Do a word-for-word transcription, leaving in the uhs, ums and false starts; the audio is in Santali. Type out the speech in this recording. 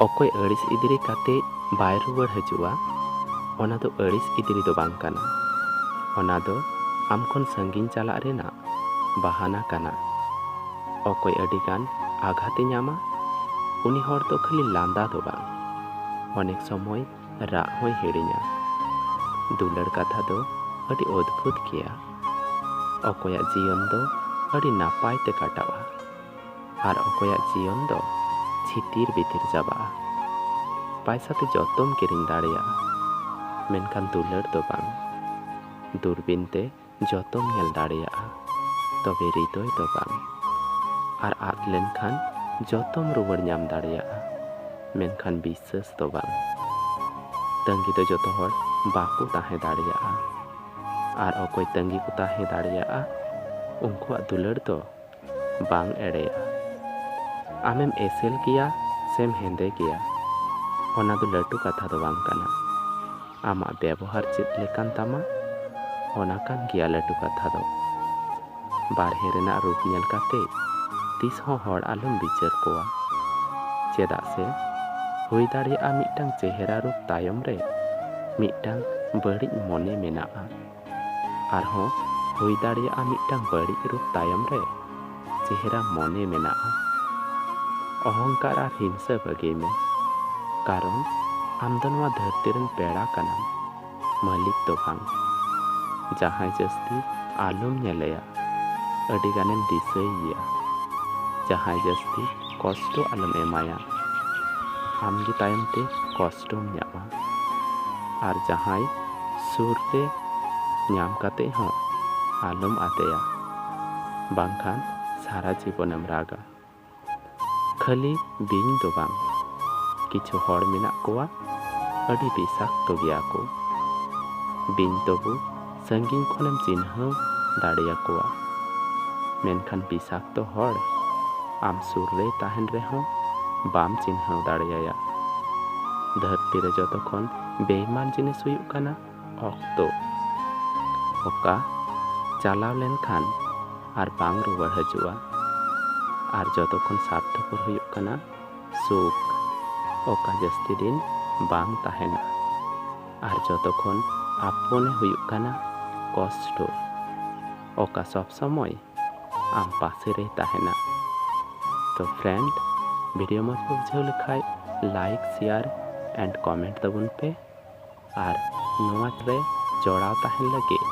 ᱚᱠᱚᱭ ᱟᱹᱲᱤᱥ ᱤᱫᱨᱤ ᱠᱟᱛᱮ ᱵᱟᱭ ᱨᱩᱣᱟᱹᱲ ᱦᱤᱡᱩᱜᱼᱟ, ᱚᱱᱟ ᱫᱚ ᱟᱹᱲᱤᱥ ᱤᱫᱨᱤ ᱫᱚ ᱵᱟᱝ ᱠᱟᱱᱟ᱾ ᱚᱱᱟ ᱫᱚ ᱟᱢ ᱠᱷᱚᱱ ᱥᱟᱺᱜᱤᱧ ᱪᱟᱞᱟᱜ ᱨᱮᱱᱟᱜ ᱵᱟᱦᱟᱱᱟ ᱠᱟᱱᱟ᱾ ᱚᱠᱚᱭ ᱟᱹᱰᱤᱜᱟᱱ ᱟᱜᱷᱟᱛᱮ ᱧᱟᱢᱟ, ᱩᱱᱤ ᱦᱚᱲ ᱫᱚ ᱠᱷᱟᱹᱞᱤ ᱞᱟᱸᱫᱟ ᱫᱚ ᱵᱟᱝ, ᱚᱱᱮᱠ ᱥᱚᱢᱚᱭ ᱨᱟᱜ ᱦᱚᱸᱭ ᱦᱤᱲᱤᱧᱟ᱾ ᱫᱩᱞᱟᱹᱲ ᱠᱟᱛᱷᱟ ᱫᱚ ᱟᱹᱰᱤ ᱚᱫᱽᱵᱷᱩᱛ ᱜᱮᱭᱟ᱾ ᱚᱠᱚᱭᱟᱜ ᱡᱤᱭᱚᱱ ᱫᱚ ᱟᱹᱰᱤ ᱱᱟᱯᱟᱭ ᱛᱮ ᱠᱟᱴᱟᱜᱼᱟ, ᱟᱨ ᱚᱠᱚᱭᱟᱜ ᱡᱤᱭᱚᱱ ᱫᱚ ᱪᱷᱤᱛᱤᱨ ᱵᱤᱛᱤᱨ ᱪᱟᱵᱟᱜᱼᱟ᱾ ᱯᱟᱭᱥᱟ ᱛᱮ ᱡᱚᱛᱚᱢ ᱠᱤᱨᱤᱧ ᱫᱟᱲᱮᱭᱟᱜᱼᱟ, ᱢᱮᱱᱠᱷᱟᱱ ᱫᱩᱞᱟᱹᱲ ᱫᱚ ᱵᱟᱝ᱾ ᱫᱩᱨᱵᱤᱱ ᱛᱮ ᱡᱚᱛᱚᱢ ᱧᱮᱞ ᱫᱟᱲᱮᱭᱟᱜᱼᱟ, ᱛᱚᱵᱮ ᱦᱨᱤᱫᱚᱭ ᱫᱚ ᱵᱟᱝ᱾ ᱟᱨ ᱟᱫ ᱞᱮᱱᱠᱷᱟᱱ ᱡᱚᱛᱚᱢ ᱨᱩᱣᱟᱹᱲ ᱧᱟᱢ ᱫᱟᱲᱮᱭᱟᱜᱼᱟ, ᱢᱮᱱᱠᱷᱟᱱ ᱵᱤᱥᱥᱟᱹᱥ ᱫᱚ ᱵᱟᱝ᱾ ᱛᱟᱺᱜᱤ ᱫᱚ ᱡᱚᱛᱚ ᱦᱚᱲ ᱵᱟᱠᱚ ᱛᱟᱦᱮᱸ ᱫᱟᱲᱮᱭᱟᱜᱼᱟ᱾ ᱟᱨ ᱚᱠᱚᱭ ᱛᱟᱺᱜᱤ ᱠᱚ ᱛᱟᱦᱮᱸ ᱫᱟᱲᱮᱭᱟᱜᱼᱟ, ᱩᱱᱠᱩᱣᱟᱜ ᱫᱩᱞᱟᱹᱲ ᱫᱚ ᱵᱟᱝ ᱮᱲᱮᱭᱟ᱾ ᱟᱢᱮᱢ ᱮᱥᱮᱞ ᱜᱮᱭᱟ ᱥᱮᱢ ᱦᱮᱸᱫᱮ ᱜᱮᱭᱟ, ᱚᱱᱟ ᱫᱚ ᱞᱟᱹᱴᱩ ᱠᱟᱛᱷᱟ ᱫᱚ ᱵᱟᱝ ᱠᱟᱱᱟ᱾ ᱟᱢᱟᱜ ᱵᱮᱵᱚᱦᱟᱨ ᱪᱮᱫ ᱞᱮᱠᱟᱱ ᱛᱟᱢᱟ, ᱚᱱᱟ ᱠᱟᱱ ᱜᱮᱭᱟ ᱞᱟᱹᱴᱩ ᱠᱟᱛᱷᱟ ᱫᱚ᱾ ᱵᱟᱨᱦᱮ ᱨᱮᱱᱟᱜ ᱨᱩᱯ ᱧᱮᱞ ᱠᱟᱛᱮ ᱛᱤᱥ ᱦᱚᱸ ᱦᱚᱲ ᱟᱞᱚᱢ ᱵᱤᱪᱟᱹᱨ ᱠᱚᱣᱟ, ᱪᱮᱫᱟᱜ ᱥᱮ ᱦᱩᱭ ᱫᱟᱲᱮᱭᱟᱜᱼᱟ ᱢᱤᱫᱴᱟᱝ ᱪᱮᱦᱨᱟ ᱨᱩᱯ ᱛᱟᱭᱚᱢ ᱨᱮ ᱢᱤᱫᱴᱟᱝ ᱵᱟᱹᱲᱤᱡ ᱢᱚᱱᱮ ᱢᱮᱱᱟᱜᱼᱟ᱾ ᱟᱨᱦᱚᱸ ᱦᱩᱭ ᱫᱟᱲᱮᱭᱟᱜᱼᱟ ᱢᱤᱫᱴᱟᱝ ᱵᱟᱹᱲᱤᱡ ᱨᱩᱯ ᱛᱟᱭᱚᱢ ᱨᱮ ᱪᱮᱦᱨᱟ ᱢᱚᱱᱮ ᱢᱮᱱᱟᱜᱼᱟ᱾ ᱚᱦᱚᱝᱠᱟᱨ ᱟᱨ ᱦᱤᱝᱥᱟᱹ ᱵᱟᱹᱜᱤᱭ ᱢᱮ, ᱠᱟᱨᱚᱱ ᱟᱢ ᱫᱚ ᱱᱚᱣᱟ ᱫᱷᱟᱹᱨᱛᱤ ᱨᱮᱱ ᱯᱮᱲᱟ ᱠᱟᱱᱟᱢ, ᱢᱟᱹᱞᱤᱠ ᱫᱚ ᱵᱟᱝ᱾ ᱡᱟᱦᱟᱸᱭ ᱡᱟᱹᱥᱛᱤ ᱟᱞᱚᱢ ᱧᱮᱞᱮᱭᱟ, ᱟᱹᱰᱤ ᱜᱟᱱᱮᱢ ᱫᱤᱥᱟᱹᱭᱮᱭᱟ᱾ ᱡᱟᱦᱟᱸᱭ ᱡᱟᱹᱥᱛᱤ ᱠᱚᱥᱴᱚ ᱟᱞᱚᱢ ᱮᱢᱟᱭᱟ, ᱟᱢ ᱜᱮ ᱛᱟᱭᱚᱢ ᱛᱮ ᱠᱚᱥᱴᱚᱢ ᱧᱟᱢᱟ᱾ ᱟᱨ ᱡᱟᱦᱟᱸᱭ ᱥᱩᱨ ᱨᱮ ᱧᱟᱢ ᱠᱟᱛᱮ ᱦᱚᱸ ᱟᱞᱚᱢ ᱟᱫᱮᱭᱟ, ᱵᱟᱝᱠᱷᱟᱱ ᱥᱟᱨᱟ ᱡᱤᱵᱚᱱᱮᱢ ᱨᱟᱜᱟ᱾ ᱠᱷᱟᱹᱞᱤ ᱵᱤᱧ ᱫᱚ ᱵᱟᱝ, ᱠᱤᱪᱷᱩ ᱦᱚᱲ ᱢᱮᱱᱟᱜ ᱠᱚᱣᱟ, ᱟᱹᱰᱤ ᱵᱤᱥᱟᱠᱛᱚ ᱜᱮᱭᱟ ᱠᱚ᱾ ᱵᱤᱧ ᱛᱚᱵᱩ ᱥᱟᱺᱜᱤᱧ ᱠᱷᱚᱱᱮᱢ ᱪᱤᱱᱦᱟᱹᱣ ᱫᱟᱲᱮᱭᱟᱠᱚᱣᱟ, ᱢᱮᱱᱠᱷᱟᱱ ᱵᱤᱥᱟᱠᱛᱚ ᱦᱚᱲ ᱟᱢ ᱥᱩᱨ ᱨᱮᱭ ᱛᱟᱦᱮᱱ ᱨᱮᱦᱚᱸ ᱵᱟᱢ ᱪᱤᱱᱦᱟᱹᱣ ᱫᱟᱲᱮᱭᱟᱭᱟ᱾ ᱫᱷᱟᱹᱨᱛᱤ ᱨᱮ ᱡᱚᱛᱚ ᱠᱷᱚᱱ ᱵᱮᱭᱤᱢᱟᱱ ᱡᱤᱱᱤᱥ ᱦᱩᱭᱩᱜ ᱠᱟᱱᱟ ᱚᱠᱛᱚ, ᱚᱠᱟ ᱪᱟᱞᱟᱣ ᱞᱮᱱᱠᱷᱟᱱ ᱟᱨ ᱵᱟᱝ ᱨᱩᱣᱟᱹᱲ ᱦᱤᱡᱩᱜᱼᱟ᱾ ᱟᱨ ᱡᱚᱛᱚ ᱠᱷᱚᱱ ᱥᱟᱨᱛᱷᱚᱯᱚᱨ ᱦᱩᱭᱩᱜ ᱠᱟᱱᱟ ᱥᱩᱠ, ᱚᱠᱟ ᱡᱟᱹᱥᱛᱤ ᱫᱤᱱ ᱵᱟᱝ ᱛᱟᱦᱮᱱᱟ᱾ ᱟᱨ ᱡᱚᱛᱚ ᱠᱷᱚᱱ ᱟᱯᱚᱱᱮ ᱦᱩᱭᱩᱜ ᱠᱟᱱᱟ ᱠᱚᱥᱴᱚ, ᱚᱠᱟ ᱥᱚᱵ ᱥᱚᱢᱚᱭ ᱟᱢ ᱯᱟᱥᱮ ᱨᱮ ᱛᱟᱦᱮᱱᱟ᱾ ᱛᱚ friend, video ᱢᱚᱡᱽ ᱯᱮ ᱵᱩᱡᱷᱟᱹᱣ ᱞᱮᱠᱷᱟᱡ like, share and comment ᱛᱟᱵᱚᱱ ᱯᱮ᱾ ᱟᱨ ᱱᱚᱣᱟ ᱨᱮ ᱡᱚᱲᱟᱣ ᱛᱟᱦᱮᱱ ᱞᱟᱹᱜᱤᱫ